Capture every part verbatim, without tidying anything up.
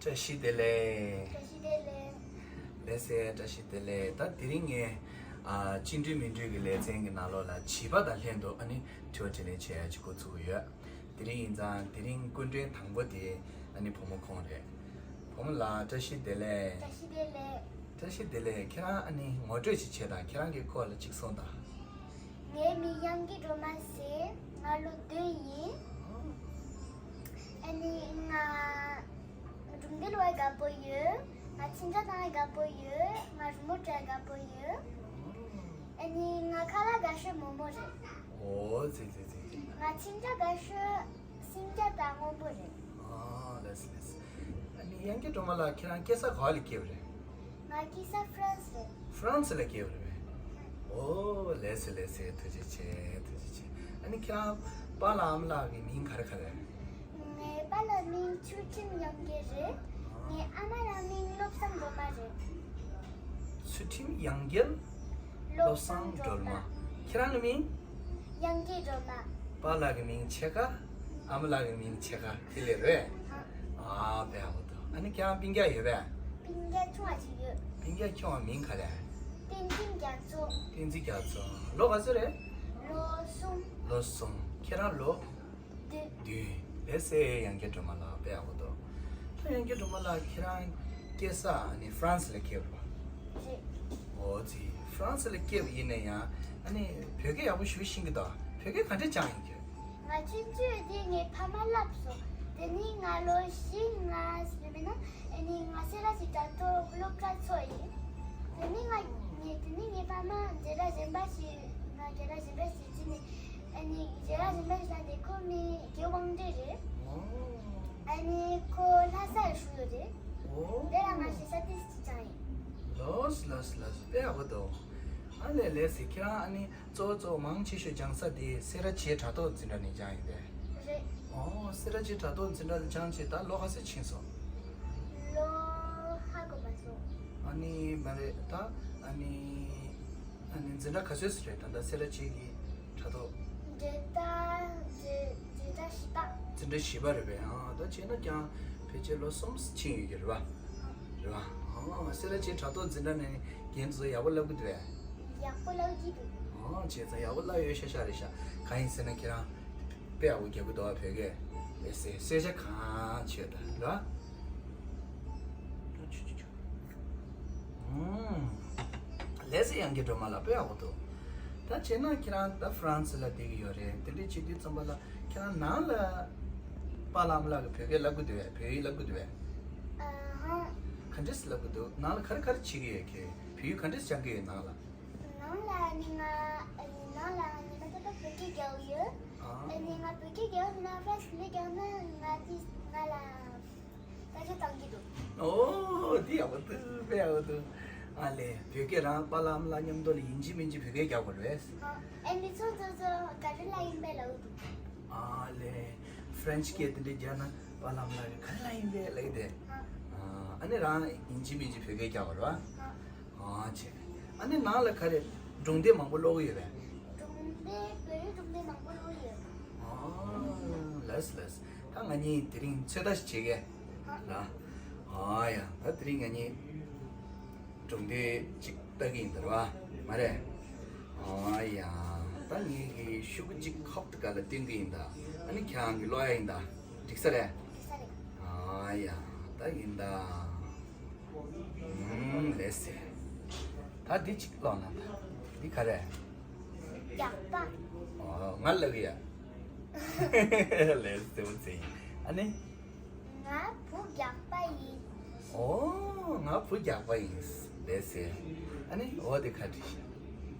བཀྲ་ཤིས་བདེ་ལེགས། བཀྲ་ཤིས་བདེ་ལེགས། ལགས་སེ། བཀྲ་ཤིས་བདེ་ལེགས། ད་དེ་རིང་ངས་ཨ་བཅིངས་འགྲོལ་མིང་འགྲོལ་གྱི་ལེ་ཚན་གྱི་ནང་ལོགས་ལ་བྱིས་པ་དང་ལྷན་དུ་ཨ་ནི་དྲི་བ་དྲིས་ལན་བྱེད་ཡ་ཅིག་འགོ་ཚུགས་ཀྱི་ཡོད། དེ་རིང་ཡིན་ཙང་དེ་རིང་སྐུ་མགྲོན་དང་པོ་དེ་ཨ་ནི་བུ་མོ་ཁོང་རེད། བུ་མོ་ལགས་བཀྲ་ཤིས་བདེ་ལེགས། བཀྲ་ཤིས་བདེ་ལེགས། བཀྲ་ཤིས་བདེ་ལེགས། ཁྱེད་རང་ཨ་ནི་ངོ་སྤྲོད་ཅིག་བྱེད་དང་། ཁྱེད་རང་གི་སྐོར་ལ་ཅིག་གསུངས་དང་། ངའི་མིང་དབྱངས་སྐྱིད་སྒྲོལ་མ་ཟེར། ང་ལོ་བདུན་ཡིན། ཨ་ནི་ང་སྒྲུང་འདི་ལ་དགའ་པོ་ཡོད། ང་འཛིན་གྲྭ་དང་དགའ་པོ་ཡོད། ང་རི་མོ་འབྲི་དགའ་པོ་ཡོད། ཨ་ནི་ང་ཁ་ལག་དགའ་ཤོས་མོག་མོག་རེད། ཨོ་ཙི་ཙི་ཙི། ང་འཛིན་གྲྭ་དགའ་ཤོས་སེང་སྐྱ་དང་སྔོན་པོ་རེད། ཨ་ལགས་སོ་ལགས་སོ། ཨ་ནི་དབྱངས་སྐྱིད་སྒྲོལ་མ་ལགས་ཁྱེད་རང་སྐྱེས་ས་ག་པ་ལ་སྐྱེས་པ་རེད། ང་སྐྱེས་ས་ཧྥ་རན་སི་རེད། ཧྥ་རན་སི་ལ་སྐྱེས་པ་རེད་པས། ཨོ་ལགས་སོ་ལགས་སོ། ཐུགས་རྗེ་ཆེ། ཐུགས་རྗེ་ཆེ། ཨ་ནི་ཁྱེད་རང་པཱ་ལགས་ཨ་མ་ལགས་ཀྱི་མིང་ག་རེ་ག་རེ་རེད། ངའི་པཱ་ལགས་མིང་ཚུལ་ཁྲིམས་དབྱངས་སྐྱིད་རེད། ངའི་ཨ་མ་ལགས་མིང་བློ་བཟང་སྒྲོལ་མ་རེད། ཚུལ་ཁྲིམས་དབྱངས་སྐྱིད། བློ་བཟང་སྒྲོལ་མ། ཁྱེད་རང་གི་མིང་། དབྱངས་སྐྱིད་སྒྲོལ་མ། པཱ་ལགས་ཀྱི་མིང་ཕྱེད་ཀ། ཨ་མ་ལགས་ཀྱི་མིང་ཕྱེད་ཀ་དེ་ལས་རེད། ཨ་ཨ་དཔེ་ཡག་པོ་འདུག་ཨ་ནི་ཁྱེད་རང་སྤུན་ཀྱག་ཡོད་པས། སྤུན་ཀྱག་ཆུང་བ་ཅིག་ཡོད། སྤུན་ཀྱག་ཆུང་བ་མིང་ག་རེ། བསྟན་འཛིན་རྒྱ་མཚོ། བསྟན་འཛིན་རྒྱ་མཚོ། ལོ་ག་ཚོད་རེད། ལོ་གསུམ། ལོ་གསུམ། ཁྱེད་རང་ལོ། བདུན། བདུན། ལགས་སེ། དབྱངས་སྐྱིད་སྒྲོལ་མ་ལགས་དཔེ་ཡག་པོ་འདུག་ད་དབྱངས་སྐྱིད་སྒྲོལ་མ་ལགས་ཁྱེད་རང་སྐྱེས་ས་ཨ་ནི་ཧྥ་རན་སི་ལ་སྐྱེས་པ་རེད། ཨོ་ཙི། ཧྥ་རན་སི་ལ་སྐྱེས་པ་ཡིན་ན་ཡང་ཨ་ནི་བོད་སྐད་ཡག་པོ་ཞེ་པོ་ཤེས་ཀྱི་འདུག་བོད་སྐད་ག་འདྲས་སྦྱངས་ཡིན་གྱི། ང་ཆུང་ཆུང་དུས་ངའི་ཕ་མ་བསླབས་སོང་། དེ་ནས་ང་ལོ་བཞི་ལྔ་ཟེར་མིན་ན་ཨ་ནི་ང་སེ་ར་བྱེས་དྲ་ཐོག་སློབ་གྲྭ་ཚུགས་ཡིན། དེ་ནས་ང་ངས་དེ་ནས་ངའི་ཕ་མ་རྒན་ལགས་གཞན་པ་ཞིག་ང་རྒན་ལགས་གཞན་པ་ཞིག་བྱས་ནས། ཨ་ནི་རྒན་ལགས་གཞན་པ་ཞིག་ལ་དེ་ཁོ་མིང་རྒན་དབང་འདུས་རེད། ཨ་ནི་ཁོ་ལྷ་ས་ལ་བཞུགས་ཡོད་རེད། དེ་ལ་ང་ཞེ་ས་ཏིས་ཅིག་སྦྱངས་ཡིན། ལགས་ལགས་ལགས། དཔེ་ཡག་པོ་འདུག་ཨ་ལས་ལས་སེ། ཁྱེད་རང་ཨ་ནི་གཙོ་བོ་གཙོ་བོ་མང་ཆེ་ཤོས་སྦྱངས་ས་དེ་སེ་ར་བྱེས་དྲ་ཐོག་འཛིན་གྲྭ་ནས་སྦྱངས་ཡིན་པས། རེད། ཨོ་སེ་ར་བྱེས་དྲ་ཐོག་འཛིན་གྲྭ་ལ་སྦྱངས་བྱས་ད་ལོ་ག་ཚོད་ཕྱིན་སོང་། ལོ་ཧ་གོ་མ་སོང་། ཨ་ནི་མ་རེད་ད། ཨ་ནི། ཨ་ནི་འཛིན་གྲྭ་ག་ཚོད་ཙམ་རེད་ད་ལྟ་སེ་ར་བྱེས་ཀྱི་དྲ་ཐོག་འཛིན་གྲྭ་འཛིན་འཛིན་གྲྭ་བཞི་པ། འཛིན་གྲྭ་བཞི་པ་རེད་པས། ཨ་ད་བྱས་ན་ཀྱང་ཕལ་ཆེར་ལོ་གསུམ་ཕྱིན་ཡོད་ཀྱི་རེད་པ། རེད་པ། ཨ་སེ་ར་བྱེས་དྲ་ཐོག་འཛིན་གྲྭ་ནས་རྒན་ཚོ་ཡག་པོ་བསླབ་ཀྱི་འདུག་པས། ཡག་པོ་བསླབ་ཀྱི་འདུག་ཨ་བྱས་ཙང་ཡག་པོ་བསླབ་ཡོད་ཤག་ཤག་རེད་ཤག་གང་ཡིན་ཟེར་ན་ཁྱེད་རང་དཔེ་ཡག་པོ་རྒྱག་གི་འདུག་པ། བོད་སྐད་ལགས་སེ། གསལ་ཆ་གང་ཆོད་ད་རེད་པ། ཨུམ། ལགས་སེ། དབྱངས་སྐྱིད་སྒྲོལ་མ་ལགས་དཔེ་ཡག་པོ་འདུག་ད་བྱས་ན་ཁྱེད་རང་ད་ཧྥ་རན་སི་ལ་བསྡད་ཀྱི་ཡོད་རེད། དེ་འདྲ་བྱེད་དུས་ཙམ་པ་ལ་ཁྱེད་རང་ནང་ལ་པཱ་ལགས་ཨ་མ་ལགས་ཀྱིས་བོད་སྐད་བསླབ་ཀྱི་འདུག་པས། བོད་ཡིག་བསླབ་ཀྱི་འདུག་པས། ཨ་ཧ། ག་འདྲས་བསླབ་ཀྱི་འདུག་ནང་ལ་ག་རེ་ག་རེ་བྱེད་ཀྱི་ཡོད་ཁྱེད། བོད་ཡིག་ག་འདྲས་སྦྱང་གི་ཡོད་ནང་ལ། ནང་ལ་ནི་ང་ནི་ནང་ལ་ཉི་མ་རྟག་པར་བོད་སྐད་རྒྱག་གི་ཡོད། ཨ། ཨ་ནི་ང་བོད་སྐད་རྒྱག་ཡོད་ན་ཧྥ་རན་སི་ལ་རྒྱག་ན་ང་དེ་ང་ལ། ད་ཆ་བཏང་གི་འདུག་ཨོ་དེ་ཡག་པོ་འདུག་དཔེ་ཡག་པོ་འདུག་ཨ་ལས། བོད་སྐད་རང་པཱ་ལགས་ཨ་མ་ལགས་མཉམ་དུ་ལ་ཡིན་གཅིག་མིན་གཅིག་བོད་སྐད་རྒྱག་དགོས་རེད་པས། ཨ་ཨེ་མི་ཚོ་ཚོ་ཚོ་ག་རེ་ལབ་ཡིན་པས་ལབ་འདུག་ཨ་ལས། ཧྥ་རན་སི་སྐད་དེ་འདྲ་རྒྱག་ན་པཱ་ལགས་ཨ་མ་ལགས་ཀྱིས་ག་རེ་ལབ་ཡིན་པས་ལབ་ཀྱི་འདུག་ཨ་ཨ་ནི་རང་ཡིན་གཅིག་མིན་གཅིག་བོད་སྐད་རྒྱག་དགོས་རེད་པ། ཨ་བྱས། ཨ་ནི་ནང་ལ་ག་རེ་སྒྲུང་དེབ་མང་པོ་ཀློག་གི་ཡོད་པས། སྒྲུང་དེབ་བོད་ཡིག་སྒྲུང་དེབ་མང་པོ་ཀློག་གི་ཡོད། ཨ་ལགས་ལགས། ད་ང་གཉིས་དེ་རིང་ཚོད་ལྟ་ཞིག་བྱེད་གས། ལ། ཨ་ཡ། ད་དེ་རིང་ང་གཉིས་སྒྲུང་དེབ་ཅིག་ལྟ་གི་ཡིན་ད་རེད་པ། མ་རེད། ཨ་ཡ། ད་ངེད་ཀྱིས་ཤོག་གུ་གཅིག་ཁབ་ཏུ་ག་ལ་སྟོན་གི་ཡིན་ད། ཨ་ནི་ཁྱེད་རང་གིས་ཀློག་ཡ་ཡིན་ད། འགྲིག་ས་རེད། འགྲིག་ས་རེད། ཨ་ཡ། ད་ཡིན་ད། ཨུམ། ལགས་སེ། ད་འདི་གཅིག་ཀློག་གནང་དང་། འདི་ག་རེ། རྒྱགས་པ། ཨོ། ང་ལབ་ཡ། ལགས་སེ། ཨ་ནི། ང་བུ་རྒྱགས་པ་ཡིན། ཨོ། ང་བུ་རྒྱགས་པ་ཡིན། ལགས་སེ། ཨ་ནི་འོ་དེ་ག་བྲིས་ཤག་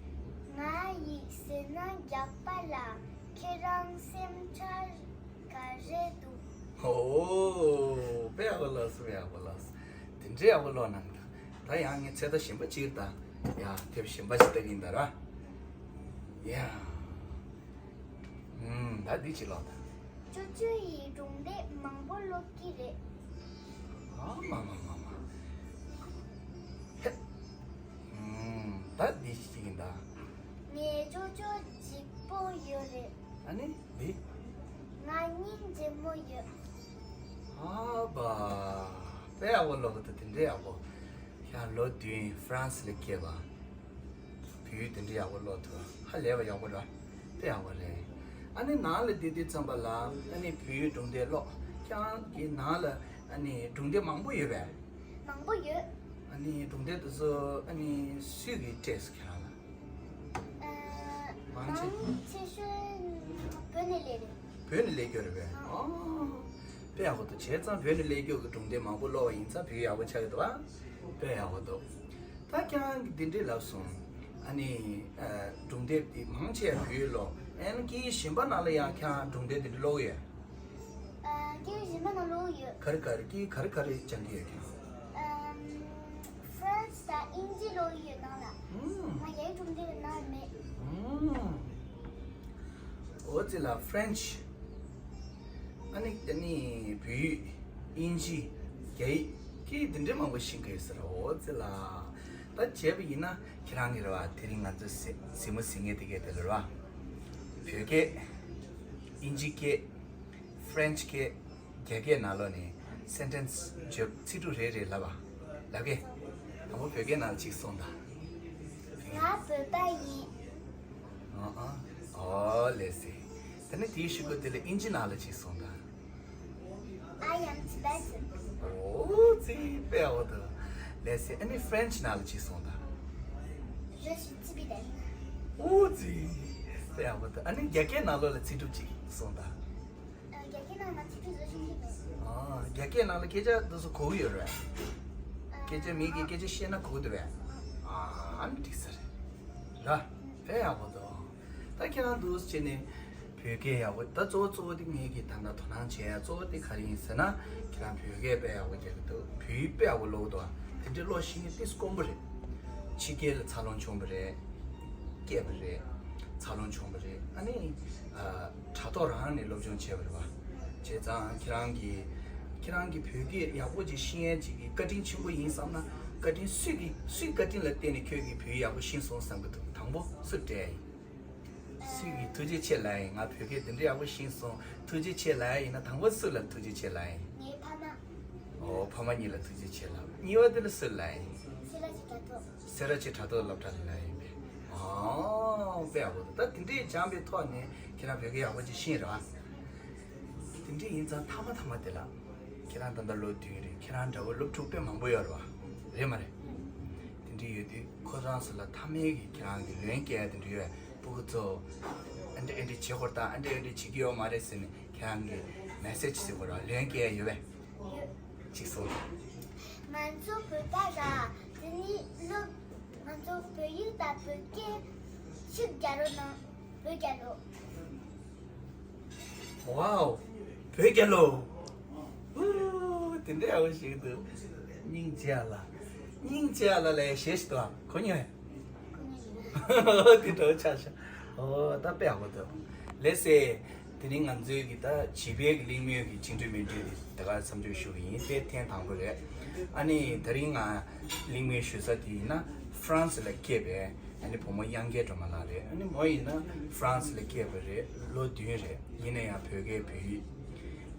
ང་ཡིག་ཟེར་ན་རྒྱགས་པ་ལ། ཁྱེད་རང་སེམས་ཁྲལ་ག་རེ་འདུག་ཨོ། དཔེ་ཡག་པོ་ལབ་སོང་། ཡག་པོ་ལབ་སོང་། དེ་འདྲའི་ཡག་པོ་ཀློག་གནང་དང་། ད་ཡང་ངས་ཚོད་ལྟ་གཞན་པ་ཅིག་ད། ཡ། དེབ་གཞན་པ་ཅིག་ལྟ་གི་ཡིན་ད་ར། ཡ། ཨུམ། ད་འདི་ཅིག་ཀློག་དང་། ཅོ་ཅོ་ཡིས་སྒྲུང་དེབ་མང་པོ་ཀློག་གི་རེད། ཨ་མ་མ་མ་མ། ཧེ། ཨུམ། ད་འདི་ཅིག་ཡིན་ད། ངས་ཅོ་ཅོ་གཅིག་པོ་ཡོད་རེད། ཨ་ནི་འདི། ང་སྙིང་རྗེ་མོ་ཡོད། ཨ་བ། དཔེ་ཡག་པོ་ཀློག་གི་འདུག་དེ་འདྲའི་ཡག་པོ། ཡང་ལོ་བདུན་ཧྥ་རན་སི་ལ་སྐྱེས་པ། བོད་ཡིག་དེ་འདྲའི་ཡག་པོ་ཀློག་ཐུབ། ཧ་ལས་པ་ཡག་པོ་རེད། དཔེ་ཡག་པོ་རེད། ཨ་ནི་ནང་ལ་བསྡད་དུས་ཙམ་པ་ལ་ཨ་ནི་བོད་ཡིག་སྒྲུང་དེབ་ཀློག་ཁྱེད་རང་གི་ནང་ལ་ཨ་ནི་སྒྲུང་དེབ་མང་པོ་ཡོད་པས། མང་པོ་ཡོད། ཨ་ནི་སྒྲུང་དེབ་དེ་ཚོ་ཨ་ནི་སུས་ཀྱིས་སྤྲད་སོང་ཁྱེད་རང་ལ། ཨ། མང་ཆེ། མང་ཆེ་ཤོས་བོད་ནས་སླེབས་རེད། བོད་ནས་སླེབས་རྒྱུ་རེད་པས། ཨ། ཨོ། དཔེ་ཡག་པོ་འདུག་བྱས་ཙང་བོད་ནས་སླེབས་རྒྱུ་གི་སྒྲུང་དེབ་མང་པོ་ཀློག་པ་ཡིན་ཙང་བོད་ཡག་པོ་ཆགས་ཀྱི་འདུག་ཨ། དཔེ་ཡག་པོ་འདུག་ད་ཁྱེད་རང་གིས་འདི་འདྲས་ལབ་སོང་། ཨ་ནི། ཨ། སྒྲུང་དེབ་འདི་མང་ཆེ་བོད་ཡིག་ཀློག་ཨ་ནི་སྐད་ཡིག་གཞན་པ་ནང་ལ་ཡང་ཁྱེད་རང་སྒྲུང་དེབ་འདི་འདྲས་ཀློག་ཡོད། ཨ། སྐད་ཡིག་གཞན་པ་ནང་ཀློག་ཡོད། ག་རེ་ག་རེ་སྐད་ཡིག་ག་རེ་ག་རེ་སྦྱང་གི་ཡོད་ཁྱེད་རང་། ཨམ། ཧྥ་རན་སི་དང་དབྱིན་ཇི་ཀློག་ཡོད་ནང་ལ། ཨུམ། ང་རྒྱ་ཡིག་སྒྲུང་དེབ་ནང་ལ་མེད། ཨུམ། འོ་ཙི་ལ་ཧྥ་རན་སི། ཨ་ནི་ཨ་ནི་བོད་ཡིག་དབྱིན་ཇི། རྒྱ་ཡིག་སྐད་ཡིག་འདི་འདྲའི་མང་པོ་ཤེས་ཀྱི་ཡོད་ཟེར། འོ་ཙི་ལ། ད་བྱས་པ་ཡིན་ན་ཁྱེད་རང་གིས་རེད་བ། དེ་རིང་ང་ཚོ་གཟིགས་གཟིགས་མོ་གཟིགས་མཁན་དེ་གས་དེ་ལ་རེད་བ། བོད་སྐད། དབྱིན་ཇི་སྐད། ཧྥ་རན་སི་སྐད། རྒྱ་སྐད་ནང་ལོགས་ནས་སེན་ཊེན་སི་བརྗོད། ཚིག་གྲུབ་རེ་རེ་ལབ་པ། ལབ་གས། དང་པོ་བོད་སྐད་ནང་ལ་གཅིག་གསུངས་དང་། ང་བོད་པ་ཡིན། ཨ་ཨ། ཨོ་ལེ་སི། ད་ནི་དེའི་གཞུག་གུ་དེ་ལ་དབྱིན་ཇི་ནང་ལ་གཅིག་གསུངས་དང་། I am Tibetan. ཨོ་ཙི། དཔེ་ཡག་པོ་འདུག་ལེ་སི། ཨ་ནི་ཧྥ་རན་སི་ནང་ལ་གཅིག་གསུངས་དང་། Je suis tibétaine. ཨོ་ཙི། དཔེ་ཡག་པོ་འདུག་ཨ་ནི་རྒྱ་སྐད་ནང་ལོགས་ལ་ཚིག་གྲུབ་གཅིག་གསུངས་དང་། རྒྱ་སྐད་ནང་ང་ཚིག་གྲུབ་བཟོ་ཤེས་ཀྱི་མེད། ཨ། རྒྱ་སྐད་ནང་ལ་སྐད་ཆ་འདི་ཚོ་གོ་གི་ཡོད་རེད། སྐད་ཆ་མི་གིས་སྐད་ཆ་བཤད་ན་གོ་གི་འདུག་པས། ཨ། ཨ་ནི་འགྲིག་ས་རེད། ར། དཔེ་ཡག་པོ་འདུག་ད་ཁྱེད་རང་འདུག་བྱས་ནས་བོད་སྐད་ཡག་པོ། ད་གཙོ་བོ་གཙོ་བོ་དེ་ངེད་ཀྱིས་ད་ལྟ་དོ་སྣང་བྱེད་ཡ་གཙོ་བོ་དེ་ག་རེ་ཡིན་ཟེར་ན། ཁྱེད་རང་བོད་སྐད་དཔེ་ཡག་པོ་རྒྱག་གི་འདུག་བོད་ཡིག་དཔེ་ཡག་པོ་ཀློག་གི་འདུག་དེ་འདྲའི་ཀློག་ཤེས་མཁན་ཏིས་དཀོན་པོ་རེད། ཕྱི་རྒྱལ་ལ་འཚར་ལོངས་བྱུང་བ་རེད། སྐྱེས་པ་རེད། འཚར་ལོངས་བྱུང་བ་རེད། ཨ་ནི། ཨ། དྲ་ཐོག་རང་ནས་སློབ་སྦྱོང་བྱས་པ་རེད་བ། བྱས་ཙང་ཁྱེད་རང་གིས། ཁྱེད་རང་གིས་བོད་སྐད་ཡག་པོ་ཅིག་ཤེས་ཡས་ཅིག་གི་བཀའ་དྲིན་ཆེན་པོ་ཡིན་བསམ་ན། བཀའ་དྲིན་སུས་ཀྱིས། སུའི་བཀའ་དྲིན་ལ་བརྟེན་ནས་ཁྱོད་ཀྱིས་བོད་ཡིག་ཡག་པོ་ཤེས་སོང་བསམ་གྱི་འདུག་དང་པོ་སུར་སྤྲད་ཡིན། སུས་ཀྱིས་ཐུགས་རྗེ་ཆེ་ལབ་ཡིན། ང་བོད་སྐད་འདི་འདྲ་ཡག་པོ་ཤེས་སོང་། ཐུགས་རྗེ་ཆེ་ལབ་ཡ་ཡིན་ན་དང་པོ་སུ་ལ་ཐུགས་རྗེ་ཆེ་ལབ་ཡིན། ངའི་ཕ་མ། ཨོ། ཕ་མ་གཉིས་ལ་ཐུགས་རྗེ་ཆེ་ལབ། གཉིས་པ་དེ་ལ་སུ་ལབ་ཡིན། སེ་ར་བྱེས་དྲ་ཐོག་སེ་ར་བྱེས་དྲ་ཐོག་སློབ་གྲྭ་ལ་ལབ་ཡིན་པས། ཨོ། དཔེ་ཡག་པོ་འདུག་ད་དེ་འདྲས་སྦྱངས་པའི་ཐོག་ནས་ཁྱེད་རང་བོད་སྐད་ཡག་པོ་ཅིག་ཤེས་རེད་བ། དེ་འདྲས་ཡིན་ཙང་མཐའ་མ་མཐའ་མ་དེ་ལ། ཁྱེད་རང་ད་ལྟ་ལོ་བདུན་རེད། ཁྱེད་རང་འདྲ་བོ་སློབ་ཕྲུག་དཔེ་མང་པོ་ཡོད་རེད་བ། རེད་མ་རེད། དེ་འདྲས་ཡོད་དུས་ཁོ་རང་ཚོ་ལ་མཐའ་མའི་གི་ཁྱེད་རང་གི་ལན་སྐྱེལ་ཡ་དེ་འདྲས་ཡོད། སྤུ་གུ་ཚོ། ཨ་འདྲ་ཨ་འདྲས་བྱེད་དགོས་རེད་ད། ཨ་འདྲ་ཨ་འདྲས་བྱེད་ཀྱི་ཡོད་མ་རེད་ཟེར་ནས་ཁྱེད་རང་གི་མེ་སེ་ཇི་ཟེར་དགོས་རེད་བ། ལན་སྐྱེལ་ཡ་ཡོད་པས། ཡོད། ཅིག་གསུངས། ང་ཚོ་བོད་པ་ར། དེ་ནི་སློབ། ང་ཚོ་བོད་ཡིག་དང་བོད་སྐད་ཤུགས་རྒྱག་རོགས་གནང་། བོད་རྒྱལ་ལོ། ཝའོ། བོད་རྒྱལ་ལོ། ཨུ། དེ་འདྲ་ཡག་པོ་ཞིག་འདུག་སྙིང་རྗེ་ལ། སྙིང་རྗེ་ལ་ལས་ཞེས་ཤིག་ཏུ་གོ་མྱོང་ཡ། དེ་འདྲ་ཆགས་ཤག་ཨོ། ད་དཔེ་ཡག་པོ་འདུག་ལགས་སེ། དེ་རིང་ང་ཚོའི་གི་ད་བྱིས་པའི་གི་གླེང་མོལ་གི་བཅིངས་འགྲོལ་མི་འགྲོལ་དེ་ད་ག་མཚམས་འཇོག་ཞུ་གི་ཡིན། དེ་ཐེངས་དང་པོ་རེད། ཨ་ནི་དེ་རིང་ང་གླེང་མོལ་ཞུ་ས་དེ་ཡིན་ན་ཧྥ་རན་སི་ལ་སྐྱེས་པའི། ཨ་ནི་བུ་མོ་དབྱངས་སྐྱིད་སྒྲོལ་མ་ལགས་རེད། ཨ་ནི་མོ་ཡིན་ན་ཧྥ་རན་སི་ལ་སྐྱེས་པ་རེད། ལོ་བདུན་རེད། ཡིན་ན་ཡང་བོད་སྐད། བོད་ཡིག་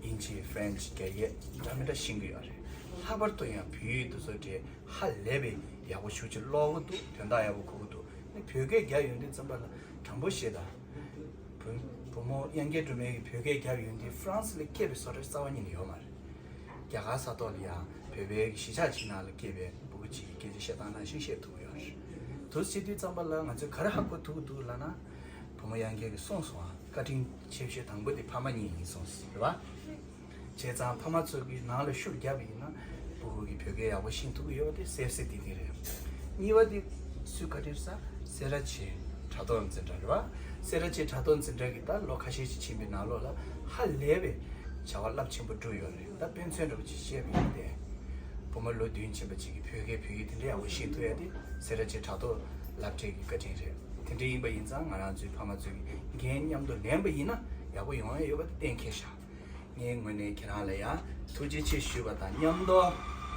དབྱིན་ཇི། ཧྥ་རན་སི། རྒྱ་སྐད་འདྲ་མི་འདྲ་ཤེས་ཀྱི་ཡོད་རེད། ལྷག་པར་དུ་ཡང་བོད་ཡིག་དེ་ཚོ་དེ་ཧ་ལས་པའི་ཡག་པོ་ཞེ་པོ་ཅིག་ཀློག་གི་འདུག་དོན་དག་ཡག་པོ་གོ་གི་འདུག་ཨ་ནི་བོད་སྐད་རྒྱག་ཡོང་དུས་ཙམ་པ་ལ་དྲང་པོ་བཤད་ད། བུ་བུ་མོ་དབྱངས་སྐྱིད་སྒྲོལ་མའི་བོད་སྐད་རྒྱབ་ཡོང་དུས་ཧྥ་རན་སི་ལ་སྐྱེས་པའི་བཟོ་འདྲ་རྩ་བ་ཉིད་ནས་ཡོད་མ་རེད། རྒྱ་གར་ས་ཐོག་ལ་ཡང་བོད་པའི་གཞིས་ཆགས་ཅིག་ནང་ལ་སྐྱེས་པའི་སྤུ་གུ་གཅིག་གིས་སྐད་ཆ་བཤད་སྟངས་ནང་བཞིན་བཤད་ཐུབ་ཀྱི་ཡོད་རེད། དུ་བྱེད་དུས་ཙམ་པ་ལ་ང་ཚོས་ག་རེ་ཧ་གོ་ཐུབ་ཀྱི་འདུག་ལབ་ན། བུ་མོ་དབྱངས་སྐྱིད་ཀྱིས་གསུངས་སོང་ཨ། བཀའ་དྲིན་ཆེ་ཤོས་དང་པོ་དེ་ཕ་མ་གཉིས་ཡིན་གསུངས་སོང་རེད་བ། བྱས་ཙང་ཕ་མ་ཚོ་གིས་ནང་ལ་ཤུགས་བརྒྱབ་པ་ཡིན་ན་སྤུ་གུ་གིས་བོད་སྐད་ཡག་པོ་ཤེས་ཐུབ་ཀྱི་ཡོད་པ་དེ་གསལ་གསལ་ཏིག་ཏིག་རེད། གཉིས་པ་དེ་སུས་བཀའ་དྲིན་ཟེར། སེ་ར་བྱེས་དྲ་ཐོག་འཛིན་གྲྭ་རེད་བ། སེ་ར་བྱེས་དྲ་ཐོག་འཛིན་གྲྭ་གིས་ད་ལོ་ཁ་ཤས་ཤིག་ཕྱིན་པའི་ནང་ལོགས་ལ་ཧ་ལས་པའི་བྱ་བ་རླབས་ཆེན་པོ་བསྒྲུབས་ཡོད་རེད། ད་དཔེ་མཚོན་འདྲ་པོ་ཅིག་བཤད་པ་ཡིན་ཏེ། བུ་མོ་ལོ་བདུན་ཕྱིན་པ་ཅིག་གིས་བོད་སྐད་བོད་ཡིག་དེ་འདྲ་ཡག་པོ་ཤེས་ཐུབ་ཡ་དེ་སེ་ར་བྱེས་དྲ་ཐོག་སློབ་གྲྭའི་གི་བཀའ་དྲིན་རེད། དེ་འདྲ་ཡིན་པ་ཡིན་ཙང་ང་རང་ཚོའི་ཕ་མ་ཚོས་འགན་མཉམ་དུ་ལེན་པ་ཡིན་ན་ཡག་པོ་ཡོང་ཡ་ཡོད་པ་དེ་གཏན་འཁེལ་ཤག་ངའི་ངོས་ནས་ཁྱེད་རང་ལ་ཡང་ཐུགས་རྗེ་ཆེ་ཞུས་པ་དང་མཉམ་དུ།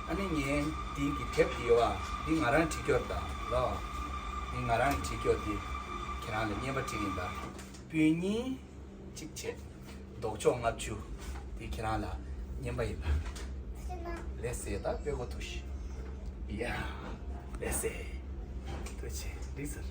ཨ་ནི་ངའི་འདི་གི་དེབ་དེ་ཡོད་པ་འདི་ང་རང་བྲིས་ཀྱོག་དང་ལོ། འདི་ང་རང་བྲིས་ཀྱོག་འདི་ཁྱེད་རང་ལ་རྔན་པ་སྤྲད་ཡིན་པ། སྤུན་གཉིས་གཅིག་བྱས། ལྡོག་ཕྱོགས་ལྔ་བཅུ། འདི་ཁྱེད་རང་ལ་རྔན་པ་ཡིན་པ། ལགས་སེ། ད་དཔེ་གོ་ཐུགས་ཤིག་ཡ། ལགས་སེ། ཐུགས་རྗེ་ཆེ། འགྲིག་ཟེར།